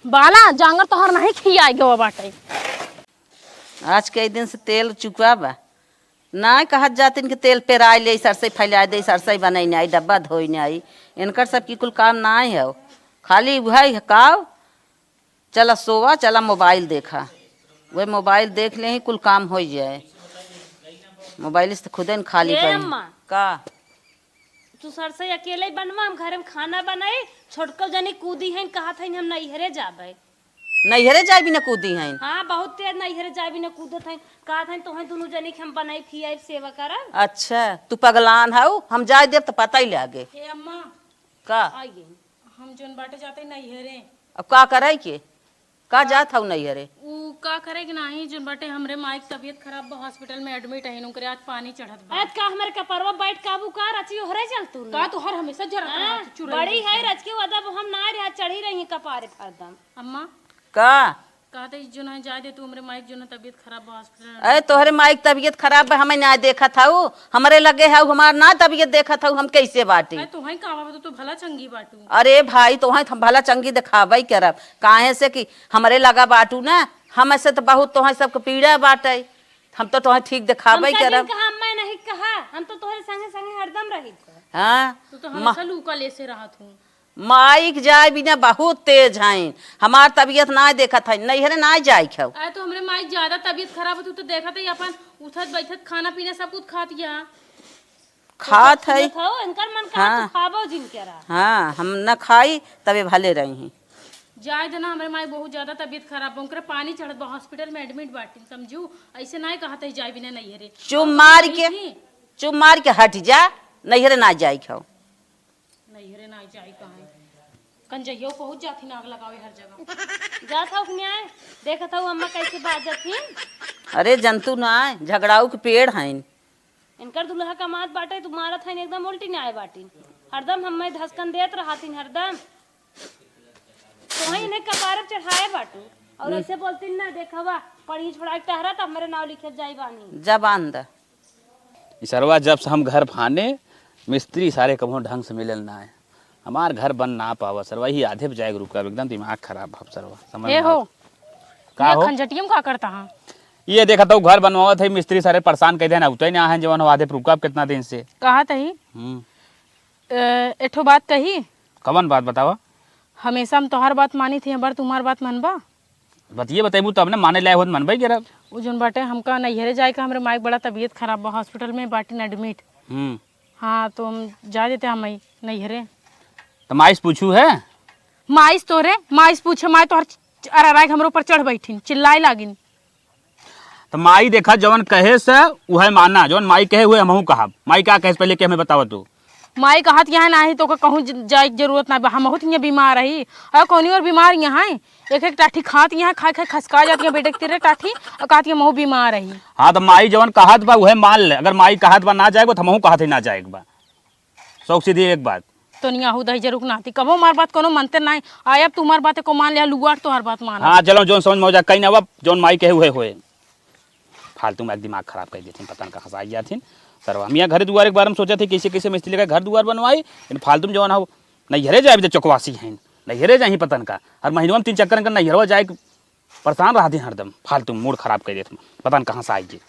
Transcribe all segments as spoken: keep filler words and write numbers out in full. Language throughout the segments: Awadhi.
बाला जांगर तोहर नहीं खियाई गवा बाटे। आज कई दिन से तेल चुका बा, ना कहत जातिन कि तेल पेराई ले, सरसई फैला दे, सरसई बनाई नहीं, डब्बा धोई नहीं। इनकर सब की कुल काम ना है, खाली वही है काव, चला सोवा, चला मोबाइल देखा, वह मोबाइल देख ले ही कुल काम हो जाए। मोबाइल से तो खुदे न खाली ए पाई। अम्मा। का? तू सरसई अकेले ही बनवा, हम घरे में खाना बनाई। छोटको जनी कूदी हइन, कहत हइन हम नैहरे जाबे। नैहरे जाबी न कूदी हइन? हाँ, बहुत तेज नैहरे जाबी न कूदत हइन। कहत हइन तोहई दुनू जनी के हम बनाई खियाई सेवा करब। अच्छा, तू पगलान हऊ, हम जाए देब त पता ही लागे। हे अम्मा, का? आइए। हम जोन बाटे जाते नैहरे। अब का करे के? का जात हऊ नैहरे? ऊ का करे के नाही, जोन बाटे हमरे माई के तबीयत खराब बा, हॉस्पिटल में एडमिट है, उनकरे आज पानी चढ़त बा। आज का हमरे कपरवा बैठ काबू का रची ओहरे चल तू का ना? तोहर हमेशा जरत हाँ, रहत चुड़ैल बड़ी जैसे। है रच के वो अदब हम ना रहा चढ़ी रही कपारे हरदम। अम्मा, का? कहते जो ना जाए दे तू हमरे माई के, जो ना तबीयत खराब बा हॉस्पिटल में। अरे तोहरे माई के तबीयत खराब बा, हमें ना देखत हऊ, हमरे लगे हऊ, हमार ना तबीयत देखत हऊ, हम कैसे बाटी? अरे तोहई का बाबा, तू तो भला चंगी बाटू। अरे भाई, तोहई त हम भला चंगी देखाबे करब, काहे से कि हमरे लगा बाटू ना, हमसे त बहुत तोहई सबके पीड़ा बाटे, हम तो तोहई ठीक देखाबे हम कदिन करब। कहा, अम्मा नहीं कहा, हम तो तोहरे संगे संगे हरदम रही थे। हाँ, तू तो मा- हमेशा लूका ले से रहत हूँ। माई के जाए बिना बहुत तेज हईन, हमार तबीयत ना देखत हईन, नैहरे ना जाए खाऊ। अरे तो हमरे माई के ज्यादा तबीयत खराब होती तो देखत है अपन उठत बैठत खाना पीना सब कुछ खात या। खात तो है। सुनत हो, इनकर मन कहा हाँ। तो खाबो जिन के रहा। हाँ, हम न खाई तबे भले रही। जाए देना, हमरे माई बहुत ज्यादा तबीयत खराब बा, उनकरे पानी चढ़त बा, हॉस्पिटल में एडमिट बाटिन, समझू। ऐसे ना कहत है जाए बिना नैहरे। चुप और मार कहीं के, थी? चुप मार के हट जा, नैहरे ना जाए खाऊ। नैहरे ना जाई कहाँ। कंजइयो पहुँच जाथिन आग लगावे हर जगह। जात हऊ कि नाय? देखत हऊ अम्मा कैसे बाजत हिन? अरे जंतु ना आए, झगड़ाऊ के पेड़ हईन। इनकर दुल्हा कमात बाटे, तू मारत हईन एकदम उल्टी ना आए बाटिन। हरदम हम्मे धसकन देत रहतिन हरदम। तोहई इन्हें कपारे पे चढ़ाए बाटू। और हम्म। ऐसे बोलतिन ना, देखवा, पढ़ी छोड़ा के टहरा त हमरे नाव लिखे जाई बानी। जबान द। ई सरवा जब से हम घर फाने, मिस्त्री सारे कबहुँ ढंग से मिलल ना है। हमार घर बन ना पावा सरवा, यही आधे पे जाए के रुका, एकदम दिमाग खराब भव सरवा, समझ हे में हो, आवत। का ये हो? खंजटियम का करता हाँ? ये देखा तो घर बनवावत है, मिस्त्री सारे परेशान कर देना, उतई ना है जवन हो आधे पे रुका कितना दिन से। कहा तही? हम्म। ए, एठो बात कही? कवन बात बतावा? हमेशा हम तोहार बात मानी थी, हमार तुम्हार बात मानबा? बतिये बतैबू तब न, माने लायक होत मनबे करब। उ जोन बाटे हमका नैहरे जाए के, हमरे माई के बड़ा तबीयत खराब बा, हॉस्पिटल में बाटिन एडमिट। हम्म। हाँ, तो हम जा देते हम नैहरे। त माई से पूछू है? माई से तोरे, माई से पूछे, माई तोहर च-, अरराए के हमरे ऊपर चढ़ बैठिन, चिल्लाए लागिन। त माई देखा जवन कहे से उहे माना, जवन माई कहे उहे हमहू कहब। माई का कहे से पहले के हमें बतावा तू। माई कहत यहाँ नाही तो कहूँ ज-, जाए के जरूरत ना बा, हमहू त यहाँ बीमार रही। और कौनी और बीमार यहाँ है? एक एक टाठी खात यहाँ, खाए खाए खसका जात यहाँ बेटे के तेरे टाठी, और कहत यहाँ महू बीमार रही। हाँ त माई जवन कहत बा उहे मान ले, अगर माई कहत बा ना जाए के बा त हमहू कहत ही ना जाए के बा। शौक सीधी एक बात। तो नहीं आहू दही जरूर नाती, कबो हमार बात कोनो मानते नाही। आए अब तू हमार बात को मान लिया, लुआर तोहार बात मान। हाँ, चलो जौन समझ में हो जा, कहीं ना अब जौन माई कहे उहे होए। फालतू में एक दिमाग खराब कर देथिन, पता न कहाँ से आई जाथिन। सरवा हम यहाँ घर दुआर के बारे में सोचत ही, कैसे कैसे मिस्त्री लगा घर दुआर बनवाई, इन फालतू में जवन हो, नैहरे जाए अभी तो चौकवासी हैं, नैहरे जाए पता न का, हर महीनवा में तीन चक्कर इनका नैहरवा जाए, परेशान रहथिन हरदम, फालतू में मूड खराब कर देथिन, पता न कहाँ से आई गए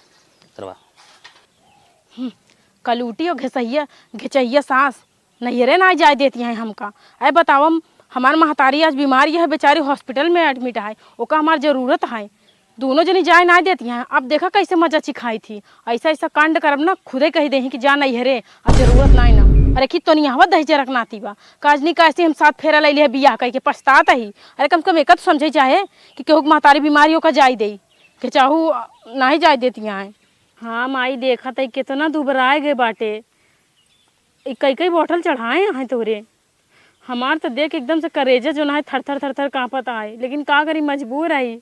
सरवा। हम्म, कलूटी और घिसैया, घिचैया सास, नैहरे ना जाए देती हैं हमका। अरे बताओ, हम, हमार महतारी आज बीमार है, बेचारी हॉस्पिटल में एडमिट है, ओका हमार जरूरत है, दोनों जनी जाए ना देती हैं। अब देखा कैसे मजा चिखाई थी, ऐसा ऐसा कांड करब ना, खुदे कही देही कि जा नैहरे, अब जरूरत ना ना। अरे कि तो नहीं हवा दही जरक नाती बा, काजनी कैसे हम साथ फेरा ले लिया बियाह कह के पछतात ही। अरे कम से कम एक तो समझे चाहे कि केहू के महतारी बीमारी ओका जाए दे, कि चाहू नहीं जाए देती हैं। हाँ माई, देखत है कितना दुबराए गए बाटे। ई कई कई बोतल चढ़ाए हैं तोरे। हमार तो देख एकदम से करेजा जो ना है थर थर थर थर कांपत आए, लेकिन का करी, मजबूर आई।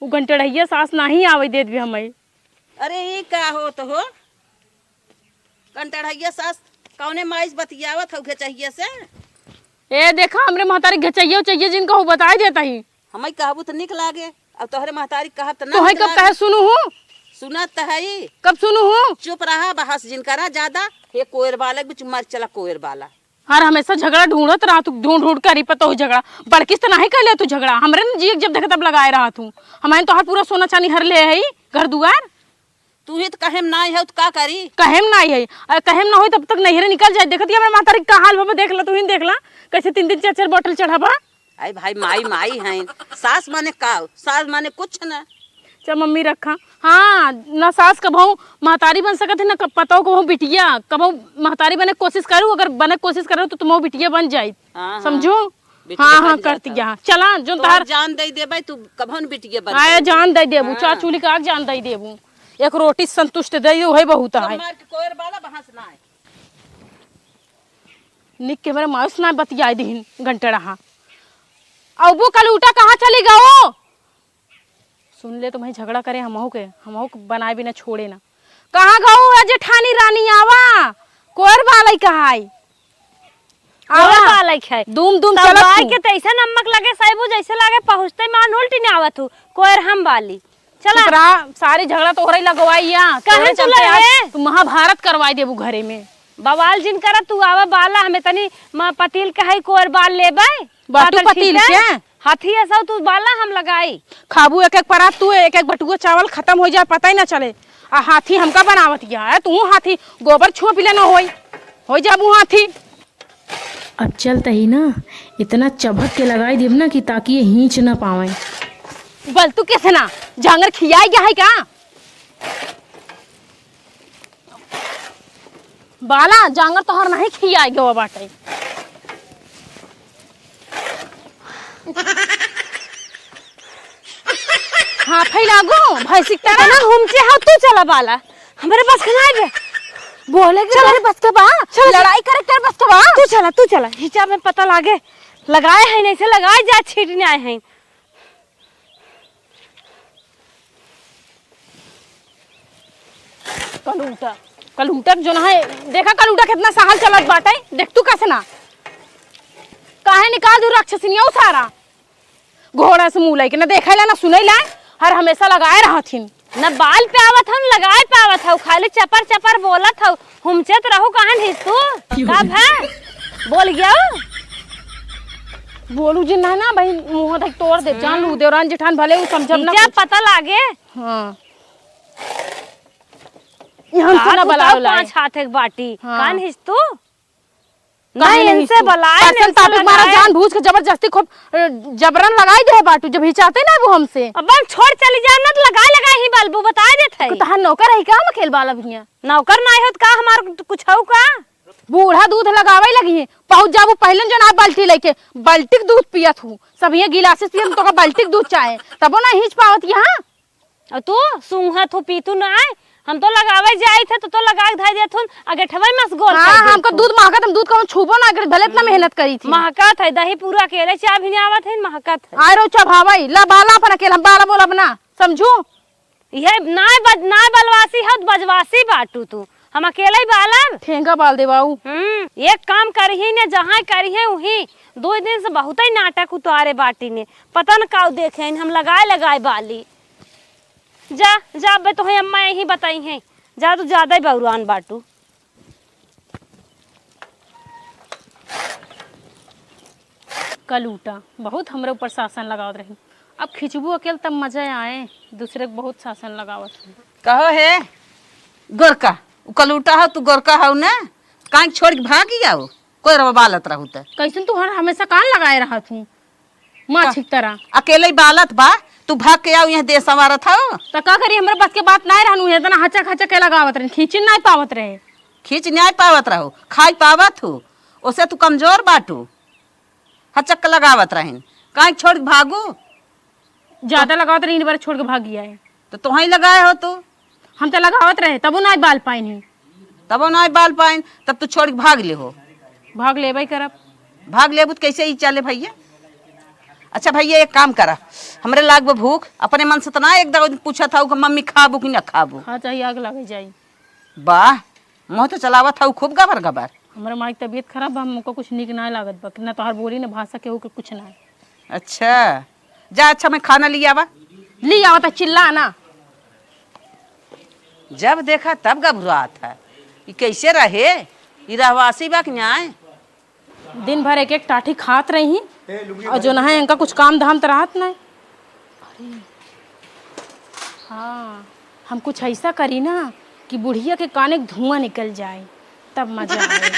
उ गंटड़ैया सास नाही आवे देत भी हमें। अरे ई का होत हो? गंटड़ैया सास कौने माई से बतियावत हो घेचहिया से? ए देखा, हमरे महतारी घेचहिया उचहिया जिनका हो बताई देता ही। हमें कहबू त निक लागे, अब तोहरे महतारी कहब त ना तोहे निक कब लागे। कहे सुनू हूँ? सुनत त है ई। कब सुनू हूँ? चुप रहा, बहस जिन करा ज्यादा। हे कोयर बालक भी चुप मार चला कोयर बाला। हर हमेशा झगड़ा ढूंढत रहा तू, ढूंढ ढूंढ करी पतोह झगड़ा। बड़किस त नाही कइले तू झगड़ा, हमरे न जियक जब देखे तब लगाए रहा तू। हमरे न तोहार पूरा सोना चानी हर ले है, घर दुआर। तू ही त कहेम नाही है, त का करी? कहेम नाही है, अरे कहेम ना होई तब तक नैहरे निकल जाए। देखत ही हमरे महतारी का हाल बाबा, देख ला, तू ही देख ला, कैसे तीन दिन चार चार बोतल चढ़ा बा। आई भाई, माई माई हैं, सास माने का? सास माने कुछ ना। चल मम्मी रखा। हाँ, ना सास कबहू महतारी बन सकत है, ना क-, पतोह कबहू बिटिया। कबहू महतारी बने कोशिश करू, अगर बने कोशिश करू तो तुमहू बिटिया बन जाई। हाँ, हाँ। समझू? बिटिया हाँ, हाँ, बन जाता। करती यहाँ। चला, जो तो तोहार जान दे देबे, तू कबहू न बिटिया बन आए, पाएगी। जान दे देबू, हाँ। चार चूल्ही का आग जान दे देबू। एक रोटी संतुष्ट दे, उहे बहुत सब है। मार के कोयर वाला बहस ना है। निक के मेरे मायूस ना बतियाए दिहिन घंटड़ा। हाँ, अब वो कलूटा कहाँ चली गओ? सुन ले, तुम्हें झगड़ा करे हमहू के, हमहू के बनाए बिना छोड़े ना। कहाँ गऊ है जेठानी रानी, आवा, कोयर बालई कहाई। कोयर आवा। बालई है। दूम दूम तब चलत गाय हूँ। के तैसे नमक लगे सैबू, जैसे लगे पहुँचते मान उल्टी ना आवत हूँ। कोयर हम बाली। चला। चुप रहा, सारी झगड़ा तोहरे लगवाई या। काहे तोहरे चलते आज लड़े? तू महाभारत करवाई देबू घरे में। बवाल जिन करा, तू आवा बाला, हमें तनी म-, पतील कहे कोयर बाल लेबे। बाटू पातर पतील छीटे। क्या? हाथी ऐसा तू बाला हम लगाई। खाबू एक एक परात, तू एक एक बटुआ चावल खतम होइ जाए, पता ही ना चले। आ हाथी हमका बनावत गया है, तू हाथी गोबर छोप ले ना होई, हो जाबू हाथी। अब चलत ही ना, इतना चभक के लगाई देब ना कि ताकि ये हींच ना पावे। बल तू कैसे ना, जांगर खियाई गया है का? बाला, जांगर तोहर नहीं खियाए गवा बाटे। हाँ, फैलागो, भैंसी की तरह। इतना हुमचे हो, तू चला बाला। हमरे बस के नाई बे। बोले के चला। तोरे बस के बा? चला, चला। लड़ाई करे के तोरे बस के बा? तू चला, तू चला। हिचा में पता लागे। लगाए हैं, नहीं से लगाए जा, छीटने आए हैं। कलूटा, कलूटा जो ना है, देखा कलूटा कितना सहल चलत बाटे, देख तू कैसे ना, काहे निकाल दू राक्षसिनिया उ सारा, घोड़ा से मुँह लइके ना देखे ला ना सुने ला, हर हमेशा लगाए रहथिन। न बाल पे आवत हौ, न लगाए पे आवत हौ, खाली चपर चपर बोलत हौ। हुमचत रहू, कहाँ ढीस तू? का भा? बोल गया? बोलू जी ना, ना भाई, मुँह तक तोड़ दे, जान लू, देवरान जेठान भले उ समझब ना इज्जा कुछ। पता लागे। हाँ। यहाँ से ना बलाओ लाए। पाँच हाथ एक बाटी। हाँ। कान हिस तू? काहे नहीं, नहीं इनसे तू? बलाए, पर्सन नहीं इनसे topic मारा लगाए। जानबूझ के जबरदस्ती खूब, अ, जबरन लगाई दे बाटू, जब हिचाते ना वो हमसे। अब हम छोड़ चली जाए ना तो लगाए लगाए ही बलबू, बताए देत है। तहार नौकर है का हम अकेल बाला भैया? नौकर ना होत का हमार कुछ हौ का? बूढ़ा दूध लगावे लगी है, पहुँच जाबू पहले जो ना बाल्टी लेके, बाल्टी के दूध पियत हूँ, सब ये गिलासे से पियत, तो का बाल्टी के दूध चाहे, तबो ना हिच पावत यहाँ। अ तू सूंघत हो, पीतू ना आए, हम तो लगावे जाइत है, तो, तो लगा के धइ देत हुन, अगे ठवई मस गोल हाँ, कर देत हमको हुन। दूध महकत, हम दूध कौन छूबो ना करत, भले इतना मेहनत करी थी। महकत है, दही पूरा अकेले चाह भी नहीं आवत है, महकत है। आए रहो चभावई, ला बाला अपन अकेल, हम बाला बोलब ना, समझू? ये नाय बज-, नाय बलवासी हौ, बजवासी बाटू तू, हम अकेले ही बालब। ठेंगा बाल देवाऊ। हम्म, एक काम करिहे ने, जहाँ करिहे उही, दो दिन से बहुत ही नाटक उतारे बाटी ने, पता न काऊ देखे, हम लगाए लगाए बाली। जा, जा, अबे तोहे अम्मा यहीं बताई हैं। जा, तू ज्यादा ही बौरान बाटू। कलूटा, बहुत हमरे ऊपर शासन लगावत रही। अब खिंचबू अकेल तब मजा आए, दूसरे के बहुत शासन लगावत रही। कहो हे, गोरका, उ कलूटा हो, तू गोरका हो ना? काहे छोड़ के भाग गया हो? कोई रवा बालत रहू त। कैसन तू हर हमेशा कान लगाए रहत हूँ? माँ का? छिक तरह। अकेले ही बालत बा, तू भाग के आओ, यहाँ देश संवारत हो। त का करी, हमरे बस के बात नाय रहनु है, इतना हचक हचक के लगावत रहे, खींचिन नाय पावत रहे। खींच नाय पावत रहो, खाई पावत हो, ओसे तू कमजोर बाटू। हचक के लगावत रहेन, काहे छोड़ के भागू? ज्यादा लगावत रही, इन बार छोड़ के भाग गया है। तो तोहई लगाए हो तू? हम तो लगावत रहे, तबो नाय बाल पाइन ही। तबो नाय बाल पाइन, तब तू छोड़ के भाग ले हो। भाग लेबे करब। भाग लेबू तो कैसे ही चले भैया? अच्छा भैया, एक काम करा, हमरे लाग बा भूख, अपने मन से तो ना एक दो पूछत हऊ कि मम्मी खाबू कि ना खाबू। हाँ, चाहे आग लगे जाई। वाह, मुँह तो चलावत हऊ खूब गबर गबर। हमरे माई के तबीयत खराब बा, हमको कुछ नीक ना लागत बा, ना तोहार बोली, ना भाषा, केहू के कुछ ना। अच्छा, जा, अच्छा, मैं खाना ले आवा। ले आवा, त चिल्ला ना। जब देखा तब घबरात है। ई कैसे रहे? ई रहवासी बा कि न्याय? दिन भर एक एक टाठी खात रही। ए, लुंगी और जो ना है, इनका कुछ काम धाम तो रहत नहीं। अरे, हाँ, हम कुछ ऐसा करी ना कि बुढ़िया के काने के धुआं निकल जाए, तब मजा आए।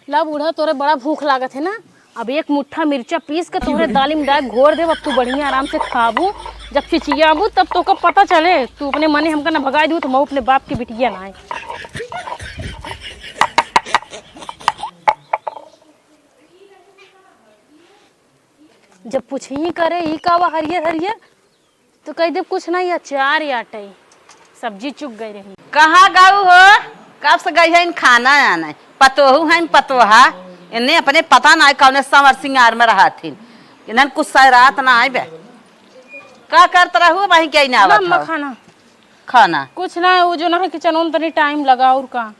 ला बूढ़ा, तोरे बड़ा भूख लागत है ना, अब एक मुट्ठा मिर्चा पीस के तोहरे दाली में डाल घोर देब, अब तू बढ़िया आराम से खाबू। जब चिचियाबू तब तोका पता चले, तू अपने मने हमका ना भगाई दू तो हम अपने बाप के बिटिया ना है। जब पूछही करे, "ई का बा हरियर हरियर?" तो कह देब, "कुछ नहीं, अचार आटे, सब्जी चुक गई रही।" कहाँ गऊ हो? कब से गई है इन खाना आने? पतोहू है इन पतोहा, इन्हें अपने पता ना है कौने संवर सिंगार में रहा थी। इन्हन कुछ सैरात ना आए बे। का करत रहू वहीं के ना आवत अम्मा हो? खाना। खाना? कुछ ना, वो जो ना है किचन में तनी टाइम लगा और का।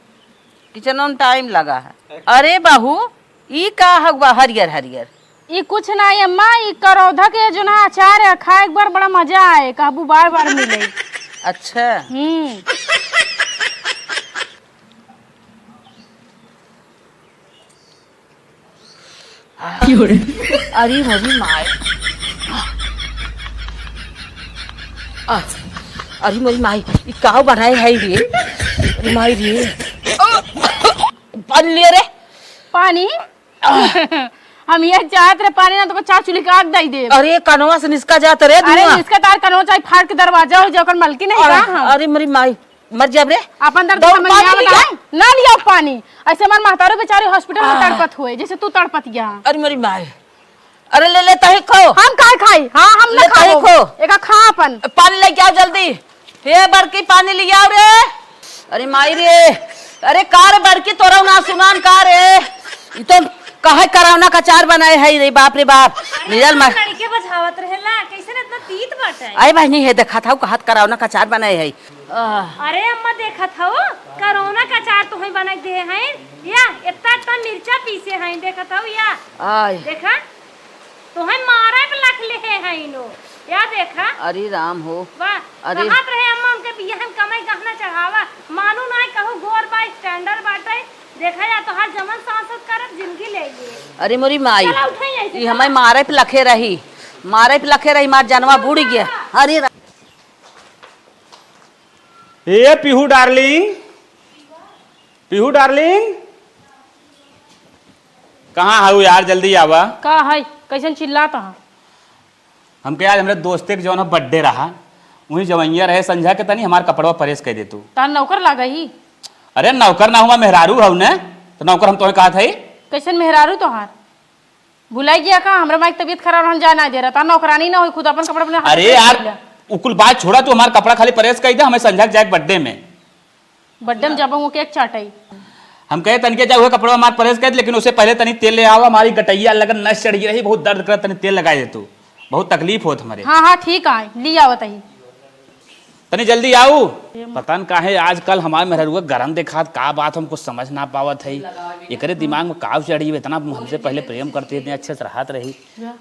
किचन में टाइम लगा है। अरे बहू, ई का हउवा हरियर हरियर? ई कुछ ना है अम्मा, ई करौधा के जो ना अचार है, खाए एक बार बड़ा मजा आए, कहबू बार बार मिले। अच्छा। हम्म। अरे मोरी माई। आ, अरे मोरी माई, ई का बनाए है रे? अरे माई रे। पानी लिया रे। पानी? हम ये चाहत रहे पानी ना तो चार चूल्ही के आग दई दे। अरे कनवा से निसका जात रे अरे धुआं। निसका तार कनवा चाहे फाड़ के दरवाजा हो जाए, ओकर मलकी नहीं अरे, का हम? अरे मेरी माई, मर जाब रे। अपन दर्द दौड़ समझ में पानी आवत लिया। है? ना लिया पानी। ऐसे हमार महतारू बेचारी हॉस्पिटल में आह। तड़पत हुए, जैसे तू तड़पत गया। अरे मेरी माई, अरे ले ले तही खो। हम काहे खाई? हाँ, हम ना ले तही खाबो। खो। एका खा अपन। पानी लेके आओ जल्दी। हे बड़की, पानी ले आओ रे। अरे माई रे, अरे का रे बड़की, तोरा ना सुनान का रे? ई तो कहे करौना का अचार बनाए है रे, बाप रे बाप। अरे, मिलल मा- लड़के बजावत रहेला, कैसे इतना तीत बाटे? अरे बहिनी, हे देखत हऊ, कहत करौना का अचार बनाए है। आह। अरे अम्मा, देखत हऊ, करौना का अचार तो ही बनाई दे हैं। या, इतना, इतना मिर्चा पीसे हैं, देखत हऊ या? आय। देखा? तोहे मारे पे लख लेहे हैं इनो। या देखा? अरे राम हो। वाह, अरे। कहत रहे अम्मा उनके बियाह में कमाई गहना चढ़ावा। मानू ना कहू गोर बा, standard बाटे। देखा या तोहार जमन सांसद करब जिंदगी ले लिए। अरे मोरी माई, चला उठाई ऐसे, ई चला। हमें मारे पे लखे रही, मारे पे लखे रही, मार जनवा बुड़ गया। अरे रा- ए पीहू डार्लिंग, पीहू डार्लिंग, कहाँ हऊ यार? जल्दी आवा। का है? कैसन चिल्लात ह? हमके आज हमरे दोस्ते के जौन ह birthday रहा, वहीं जवैया रहे संझा के, तनी हमार कपड़वा press कर दे तू। तार नौकर लागा ही? अरे नौकर ना हुआ, मेहरारू हऊ ने, तो नौकर हम तोहे कहत हई। कैसन मेहरारू तोहार? भुलाई गया का? हमरा माई के तबीयत खराब रहन, जा ना दे रहा। तार नौकरानी ना होई, खुद अपन कपड़ा अपने हाथ अरे से यार, सिल ले। उ कुल बात छोड़ा, तू हमार कपड़ा खाली press कर दे, हमें संझा के जाए birthday में। बड्डे में जाबो, वो cake चाटई। हम कहे, "तनिके जा, उहे कपड़वा हमार press कर दे, लेकिन उससे पहले तनी तेल ले आवा, हमारी गटैया लगन नस चढ़ गई रही, बहुत दर्द करत, तनी तेल लगाए दे तू, बहुत तकलीफ होत हमरे।" हाँ, हाँ, ठीक आए, ली आवत ही। तनी जल्दी आऊ। पता न काहे आजकल हमार मेहररुआ गरम देखात, का बात हम कुछ समझ ना पावत है, एकरे दिमाग में का चढ़ी, इतना हमसे पहले प्रेम करती, इतने अच्छे से रहत रही,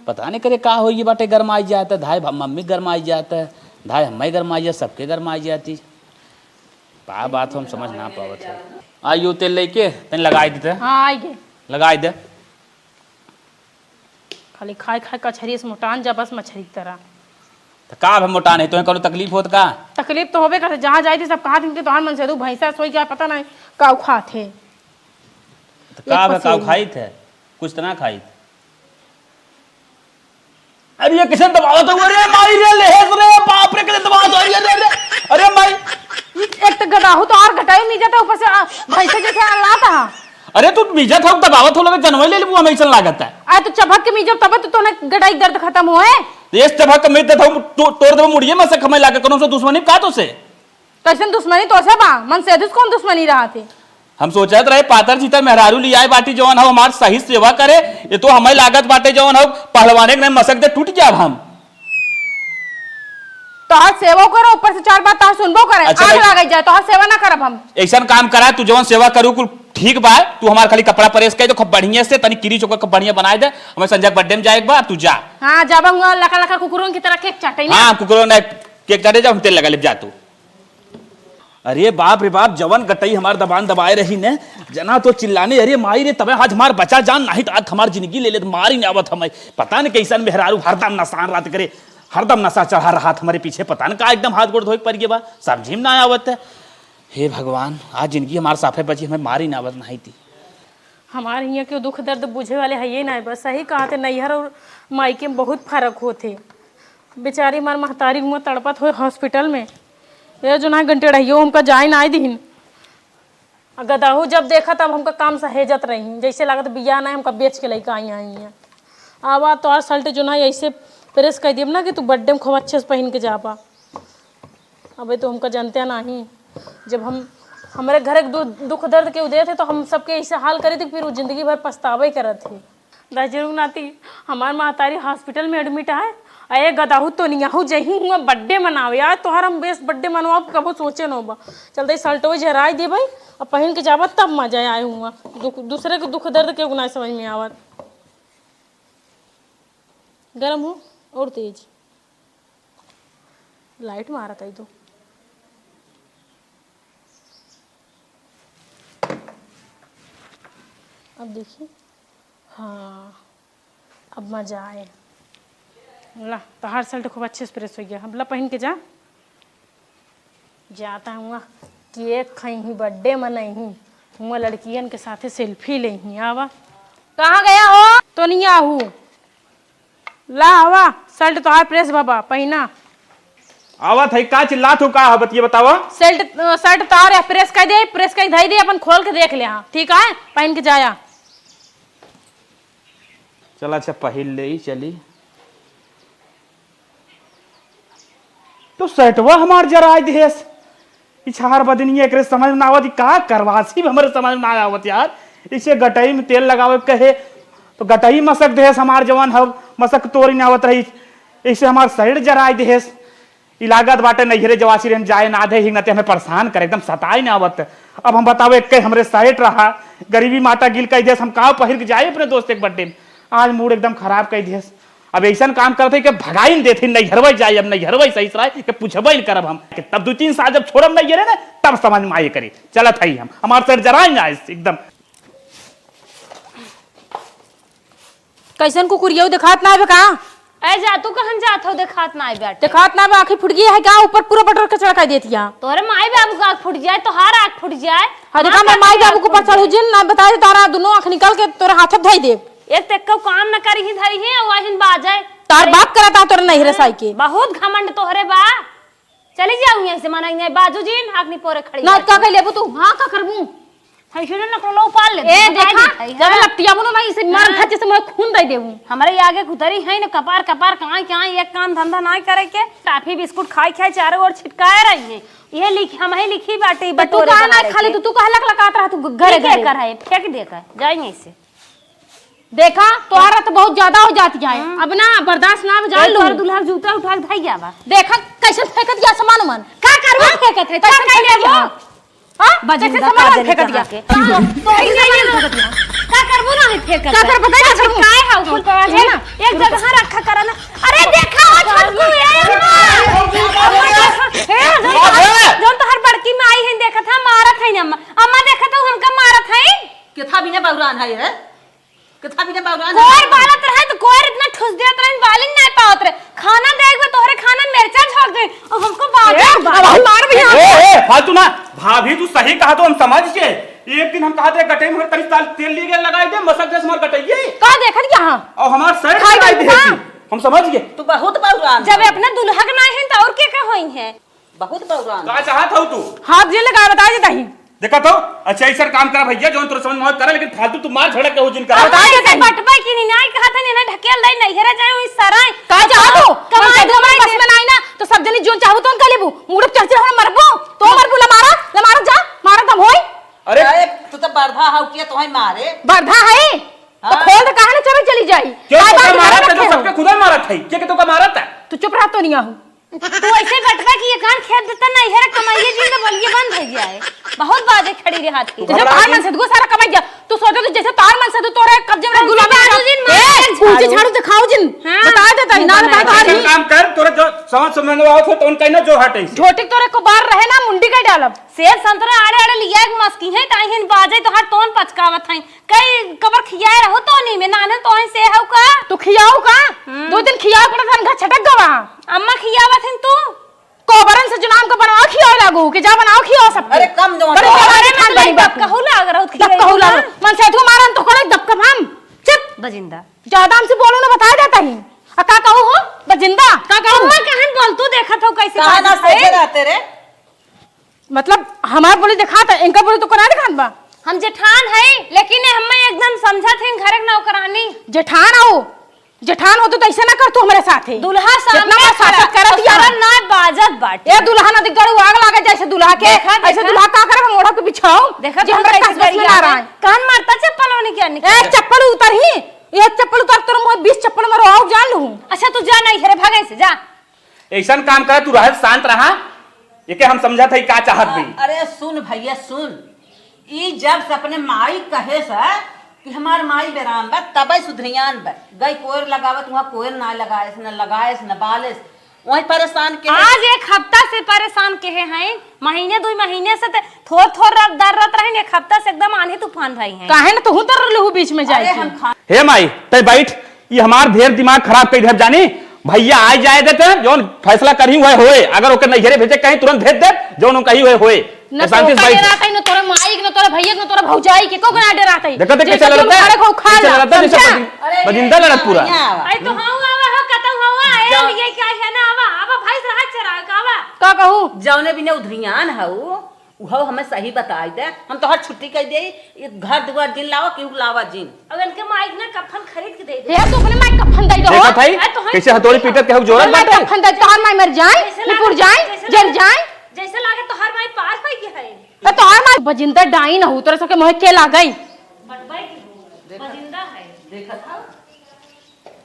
पता नहीं करे का होई बाटे, गरमाई जात है, धाय भा-, मम्मी गरमाई जात है, धाय हम्मे गरमाई जात, सबके गरमाई जाती। का बात हम समझ ना पावत है। आइयो तेल लेके तनी लगाई देते। हाँ, आई गे। लगाई दे। खाली खाए खाए कचहरी से मोटान जा बस मछरी की तरह। तो का अब मोटान है, तोहे कौनो तकलीफ होत का? तकलीफ तो होबे करते, जहाँ जाई थी सब कहा थी कि तोहार मन से दू भैंसा सोई क्या पता नहीं काऊ खात है। तो का एक अब काऊ पसेरी। खाई थे? कुछ तो ना खाई थे। अरे ये कैसे दबावत हो? अरे माई रे, लेहेस रे, बाप रे, कैसे दबावत हो? अरे, अरे, अरे, अरे माई। एक तो गदाहू तो और घटाई नहीं जाता, ऊपर से आ, भैंसे जैसे आ लाता। अरे तू बीजा था, दबावत हो, लगे जनवई ले लेबू, हमें ऐसा लागत है। आ तो चभक के मीजब तब तो तोने गटाई दर्द खत्म होए। ये चभक के मीज देता हूँ, तो-, तोड़ देबो मुड़िए में से, हमें लागे कोनो से दुश्मनी का तो से। कैसन दुश्मनी तोसे बा? मन से दुस कौन दुश्मनी रहा थे? हम सोचत रहे पातर चीतर मेहरारू लियाए बाटी जवन हो हमार सही सेवा करे, ये तो हमें लागत बाटे जवन हो पहलवाने के नहीं मसक दे टूट जाब हम। तोहार सेवा करो, ऊपर से चार बात तोहार सुनबो करे, अच्छा आग भाई। लागे जाए, तोहार सेवा ना करब हम। ऐसन काम करा, तू जवन सेवा करू कुल ठीक बा, तू हमार खाली कपड़ा प्रेस कर दे खूब बढ़िया से, तनी किरी चोकर खूब बढ़िया बनाए दे, हमें संजय के बर्थडे में जाए एक बार, तू जा। हाँ, जाबा हुआ लका लका कुकुरों की तरह केक चाटे ना। हाँ, कुकुरों ने केक चाटे, जा हम तेल लगा ले, जा तू। अरे बाप रे बाप, जवन गटई हमार दबान दबाए रही ने, जना तो चिल्लाने, "अरे माई रे, तबे आज हमार बचा जान, नाहीं तो आज हमार जिंदगी ले लेत, मार ही ना आवत हमें।" पता नहीं कैसन मेहरारू हरदम नसान रात करे, हरदम नसा चढ़ा रहा था हमारे पीछे, पता न का एकदम हाथ गोड़ धोए के पड़ गया बा, समझी में ना आवत है। हे भगवान, आज जिंदगी हमार साफे बची, हमें मार ही ना आवत नाहीं थी। हमार हियाँ के दुख दर्द बुझे वाले हइये नाहीं बा। सही कहा थे, नैहर और मायके में बहुत फर्क होत है। बेचारी हमार महतारी हुआँ तड़पत होए हॉस्पिटल में। ये जो ना गंटेड़हियो हमका जाए नाहीं दिहिन। आ गदहू जब देखा तब हमका काम सहेजत रही, जैसे लागत बियाह नाहीं, हमका बेच के लइका आई आई हैं। आवा तोहार शर्ट जो ना ऐसे प्रेस कर दियब ना कि तू बर्थडे में खूब अच्छे से पहन के जाबा। अबे तो हमका जानते नाहीं, जब हम हमरे घर के दु-, दुख दर्द के उदय थे तो हम सबके ऐसे हाल करी थी, फिर वो जिंदगी भर पछतावे करत है। दस जरूर नाती, हमार महतारी हॉस्पिटल में एडमिट है। अरे गदाहू तो नहीं आहू जही हुआ बर्थडे मनावे, आज तोहार हम बेस बर्थडे मनवाब कबो सोचे न बा। चलते शर्टो जराई देबै और पहन के जाबा तब मजा आए हुआ। दुख, दूसरे के दुख दर्द के ना समझ में आवत। गरम हो और तेज। लाइट मारत आई तो। अब देखी, हाँ, अब मजा आए। ला, तोहार शर्ट खूब अच्छे से प्रेस हो गया। अब ला, पहन के जा। जाता हुआ केक खइही, बर्थडे मनइही, हुआ लड़कियन के साथे सेल्फी लेही। आवा। कहाँ गया हो? तो नहीं आहू। ला आवा, शर्ट तोहार प्रेस बाबा, पहिना। आवत है, का चिल्लात हो, का हो, बतिया बतावा। शर्ट, अ, शर्ट तोहार है, प्रेस कर दे, प्रेस कर धई दे, अपन खोल के देख ले, हाँ, ठीक है, पहन के जाया। चला, अच्छा, पहिन ले ही चली। तो शर्टवा हमार जराय देहेस। ई छार बदनिया एकरे समझ में ना आवत, ई का करवासी भी हमरे समझ में ना आवत यार। इसे गटई में तेल लगावे के कहे, तो गटई मसक देहेस हमार जवन हव, मसक तोरी ना आवत रही। इसे हमार शर्ट जराय देहेस। ई लागत बाटे नैहरे जवासी रहन जाए ना दे, हिंग ना ते हमें परेशान करे, एकदम सताए ना आवत। अब हम बतावे, एक हमरे शर्ट रहा, गरीबी माता गिल कह देस, हम का पहिर के जाए अपने दोस्त एक बर्थडे में। आज मूड एकदम खराब कह देस। अब ऐसन काम करत है कि भगाइन देत ही, नैहरवे जाए, अब नैहरवे सही सराय के पूछबे न करब हम। कि तब दू तीन साल जब छोड़ब नैहरे ना, तब समझ में आए करी। चलत है हम, हमार शर्ट जराए ना एकदम। कैसन कुकुरियौ देखात ना बे का? ऐ जा, तू कहन जात हो, देखात ना बे बाटे। देखात ना बे, आँखी फुट गई है का? ऊपर पूरा बटर कचरा कर देती है। तोरे माई बाबू का आँख फुट जाए, तोहार आँख फुट जाए। हाँ, देखा, मैं माई बाबू के ऊपर चढ़ू जिन, ना बताए दे, तारा दोनों आँख निकाल के तोरे हाथ धई देब। एक ते एक्को काम न करी ही धरी ही, और वाहिन बाजे। तार बाप करता तोरे नैहरे साई के। बहुत घमंड तोहरे बा। चली जाऊ यहाँ से, मना नहीं बाजू जिन, हाथ नहीं पोरे खड़ी ना, बाजू। का कर लेबू तू? हाँ, का करबू? है सुनो ना, लो पाल ले, ए, बताई देखा, देत है, जब हाँ। लपटिया बनो ना, इसे मार हाँ। धर, जैसे मैं खून दे देबू। हमारे आगे कुतरी है ना, कपार, कपार, काई, काई, एक काम धंधा ना करे के, टाफी बिस्कुट खाई, खाई चारों ओर छिटकाए रही है। ये लिख, हम ही लिखी बाटे, तो तू बटोरे काहे ना बनावे खा ले, के। तू, तू काहे लकलकात रहा, तू घरे, ठीक है, घरे। कर है, फेंक दे कर, जाएंगे इसे। देखा, तोहरा तो बहुत ज्यादा हो जात जाए। हाँ। अब ना बर्दाश्त ना हो जाए, ए, लो। तोर दुल्हा जूता उठा के भाग गया बा। देखा, कैसे फेंकत गया सामान उमान। का करबो? हाँ? फेंकत है, कैसे फेंकत गया? हाँ? बजिंदा कैसे सामान फेंकत गया? का करबो ना है फेंकत का है? करबो ना है फेंकत? का करबो? अच्छा, काय है ऊपर पर है ना? एक जगह रखा करा ना। अरे देखा, वो छोटकू है। हे, जौन तोहर बड़की माई है, देखत है, मारत है अम्मा। अम्मा देखत है, हमका मारत है। केथा बिना बौरान है रे? केथा बिना बौरान है? कोर बालत रहे तो कोर इतना ठुस देत रहे, बालिन नहीं पावत रहे। खाना देख बे तोहरे खाना मिर्चा झोंक दे। और हमको बात ए, अब हम मार भी ए, ए, फालतू ना। भाभी, तू सही कहा तो हम समझ के। एक दिन हम कहा थे गटई में तनी साल तेल लिए गए, लगाई दे, मसक दे हमार गटई। का देखत क्या हाँ? और हमार शर्ट खाई लगाई दे दे का? हम समझ गए। तू बहुत बौरान जब है। अपना दुल्हा के ना है तो और के का होई है? बहुत बौरान। का चाहत हऊ तू? हाथ जे लगा, बता देता ही। देखा तो, अच्छा, ऐसा काम करा भैया, जौन तोर समझ में आवे करा, लेकिन फालतू तू मार झड़क के हो जिन करा। बता देता ही। बटबे की नहीं, नहीं कहा था, नहीं, नहीं, ढकेल दे, नहीं हेरा जाए, वही सराय। का चाहत हो? कमाई हम कमाई बस दे। में नहीं ना, तो सब जनी जौन चाहबू, तौन कर लेबू। मुड़प चढ़ चढ़ हमरा मरबू, तो मरबू, ला मारा, ला मारा जा, मारा दम होई। अरे। अरे, तू तो बरधा हऊ के, तोहे मारे। बरधा है? तो हाँ। खोल दे, काहे ना चले चली जाई? क्यों काय तो बात का मारा मारा था, तो रखे हो? सबके खुदा मारा था, क्या के तो का मारा था? तू चुप रह तो नहीं आहू। तू ऐसे बटवा की ये कान खेत देता ना, हेरा कमाइए जी में बोलिए बंद हो जाए। बहुत बाजे खड़ी रे हाथ की। तो जब तार मन से तू सारा कमाई गया, तू सोचा तू जैसे तार मन से तू तोरे कब्जे में कौन गुलाब सी झाड़ू जिन ए, मार कौन सी झाड़ू? झाड़ू दिखाओ जिन? हाँ। बता देता ना बताए तो हर ही काम कर, तोरे जो समझ समझ में आवत हो, तो उनका ना जो हटे से। झोटी तोरे को बार रहे ना, मुंडी के डालब। सेब संतरा आड़े आड़े लिया एक मस्की है, ताई हिन बाजे तो हर तोन पचकावत है। कई कबर खियाए रहो तो नहीं में, नाने तो से हौ का? तू खियाऊ का? हम्म। दो दिन खियाऊ पड़ा था, घर छटक गवा। अम्मा खियावत हिन तू? कोबरन से जुनाम का बनाओ खियाओ लागू, कि जा बनाओ खियाओ सबके। अरे कम जो बड़े बड़े बड़े बड़े खान बनी बात। कहू लाग रहो, दब कहू लागू। मन से तू मारन तो कोड़े दब कब हम। चुप। बजिंदा। ज्यादा हमसे बोलो ना, बताए देता ही। आ का कहू हो? बजिंदा। का कहू? अम्मा कहन बोल, तू देखत हो कैसे कहा ना बात है? सोचे रहते रे। मतलब हमार बोली दिखात है, इनका बोली तो कोना दिखात बा? हम जेठान है, लेकिन ये हमें एकदम समझत है घर के नौकरानी। जेठान आओ, जेठान हो तो ऐसे ना कर तू हमारे साथ है। दुल्हा सामने जितना बार सासत खड़ा, करत तो या सरल ना। ना बाजत बाटे। ए दुल्हा नदी गड़ू आग लागे जैसे दुल्हा के, देखा, ऐसे देखा। दुल्हा का करे हम ओढ़ा के बिछाओ, देखा जे तू हमरा कैसे कस बस में गरिया ना है। रहा है। कान मारता चप्पल होने क्या ए निकल? चप्पल उतर ही, ये चप्पल उतर तोर मुँह बीस चप्पल में रोआऊ जान लूँ। अच्छा तू जा नहीं घरे भागे से जा। ऐसन काम करा, तू रह, शांत रहा। एके हम समझत हई का चाहत बी। अरे सुन भैया सुन, ई जब से अपने माई कहे से कि हमार माई बेराम बा, तबे सुधरियान बा। गई कोयर लगावत, वहाँ कोयर ना लगाएस, न लगाएस, न बालेस, वही परेशान के है। आज एक हफ्ता से परेशान के है हैं, महीने दुई महीने से ते थोर थोर रत दर रत रहे, एक हफ्ता से एकदम आंधी तूफान रही है। काहे न तू तर रहलू बीच में जाए अरे के? हम खा- हे माई, तै बैठ, ई हमार ढेर दिमाग खराब कइ देब जानी। भैया आइ जाए देते, जौन फैसला करही हुए होए, अगर ओके नैहरे भेजे कहीं तुरंत भेज देब, जौन कही हुए होए। न शांति से तोका बैठ। डरात है, न तोरे माई के, न तोरे भैया के, न तोरे भौजाई के, को ना डरात है। देखत है जे कैसे लड़ता है? घर को उखाड़ कैसे ला, लड़ता है? जैसे समझा? बजिन-, अरे, बजिंदा लड़त पूरा। यहाँ आवा। अरे तो हाँ आवा हो, कतौ हवा, ए, जा। ये क्या है ना आवा, आवा भाई से हाथ चरा, का आवा? का कहू? जौने बिना उधरियान हऊ, उहो हमें सही बताई दे, हम तोहर छुट्टी कइ देई, ई घर दुआर जिन लावा, केहू लावा जिन। अब इनके माइक ना कफन खरीद के दे दे। हे, तू अपने माइक कफन दे दे हो। देखत हई, अरे, तोहर कैसे हथौड़ी पीटत केहू जोरत अपने माइक बाटे? कफन दे, तोहर माई मर जाए, जैसे निपुर लागे, जाए, जैसे जल लागे, जाए। जैसे लागे तोहर माई पार होई के है। ए, तोहर माई बजिंदा डाइन हो, तोरा सबके मोह के लागई। बटवाई की हो, बजिंदा है। देखत हौ?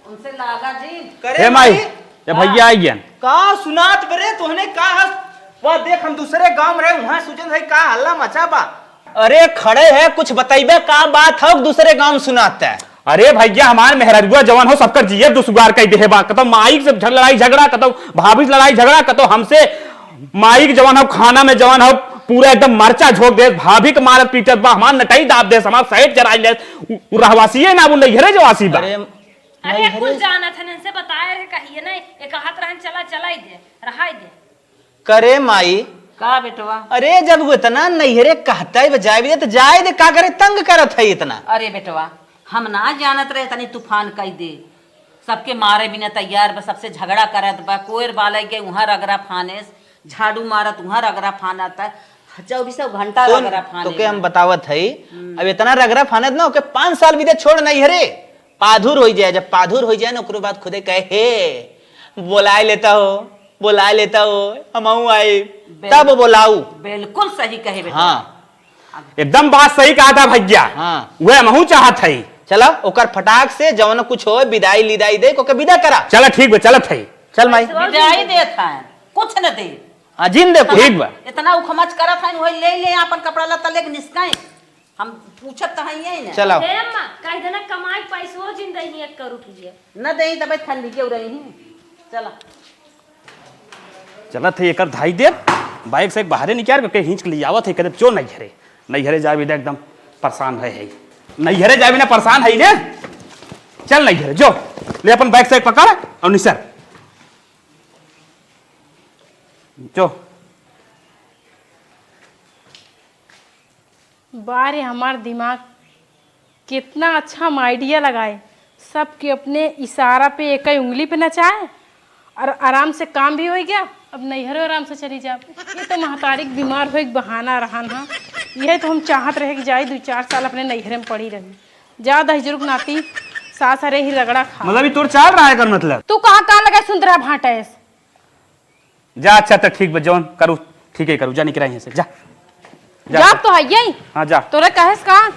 उनसे लागा जी। करे हे माई, माई। ये भैया आई गया। का सुनात बरे तोहने का हस? वाह देख हम दूसरे गांव में रहे, वहां सूझन है का हल्ला मचा बा। अरे खड़े है, कुछ बतइबे का बात हो, दूसरे गांव सुनात है। अरे भैया हमार मेहररुआ जवन हो सबकर जिये दुसुगार कइ देहे बा, कतौ माई से झग-, लड़ाई झगड़ा, कतौ भाभी से लड़ाई झगड़ा, कतौ हमसे माई के जवन हो खाना में जवन हो पूरा एकदम मरचा झोंक देस, भाभी के मारत पीटत बा, हमार नटई दाब देस, हमार सैट जराई लेस, उ, उ रहवासिये ना, उ नैहरे जवासी बा। अरे अरे, नैहरे कुल जानत हन, इनसे बताए रहे, कहिए ना, एक हाथ रहन, चला, चला ही दे, रहाई दे। करे माई। का बेटवा? अरे, जब वो इतना नैहरे कहता है, जाए भी दे, तो जाए दे, का करे, तंग करत है इतना? अरे बेटवा, हम ना जानत रहे, तनी तूफान कई दे, सबके मारे बिना तैयार बा, सबसे झगड़ा करत बा, कोयर बालय के उहाँ रगड़ा फानेस, झाड़ू मारत उहाँ रगड़ा फानत है, चौबीसों घंटा सुन, रगड़ा फाने तोके हम बा। बतावत हई, हम्म। अब इतना रगड़ा फानत ना, ओके पाँच साल बीते छोड़ नैहरे, पाधुर होई जाए, जब पाधुर होई जाए ना, ओकरे बाद खुदे कहे, "हे, बोलाए लेता हो, बोलाए लेता हो, हमहू आई।" बिल-, तब बोलाऊ। बिल्कुल सही कहे बेटा। हाँ। एकदम बात सही कहा था भैया। हाँ। वह हमहू चाहत हई। चला, ओकर फटाक से जवन कुछ होए, विदाई लिदाई दे, ओके विदा करा। चला, ठीक बा, चलत हई। चल माई। विदाई देत है, कुछ न दे। हाँ, जिन देखो। ठीक बा। इतना उखमच करत है, वही ले ले अपन कपड़ा लत्ता लेके निस्काए। हम पूछत त हइये ना। चलाओ। हे अम्मा, कह देना कमाई पैसो जिन दही एक करोड़ रुपया। न दही तब ठंडी के रही। चला। चलत है एकर धाई देब, बाइक से एक बाहरे निकाल के हिंच के ले आवत है, कह देब, "जो नैहरे, नैहरे जाबे दे, एकदम परेशान है, है। नैहरे जाबे ना परेशान है ने। चल नैहरे, जो। ले अपन बाइक से एक पकड़ और निसर। जो।" बारे हमार दिमाग कितना अच्छा हम idea लगाए, सबके अपने इशारा पे एक ही उंगली पे नचाए और आराम से काम भी हो गया। अब नैहरो आराम से चली जाब। ये तो महतारी के बीमार होए के बहाना रहन हा। यह तो हम चाहत रहे कि जाई दो चार साल अपने नैहरे में पड़ी रही। जा दहिजरुक नाती, सास हरे ही रगड़ा खा। मतलब ये तोर चाल रहा है कर मतलब? तू कहाँ कान लगा सुंदरा भाटेस? जा, अच्छा, त ठीक बा, जौन करू, ठीक है करू, जा निकरा यहाँ से, जा। जा, जाब जा। तो है यही। हाँ, जा। तोरा कहेस का?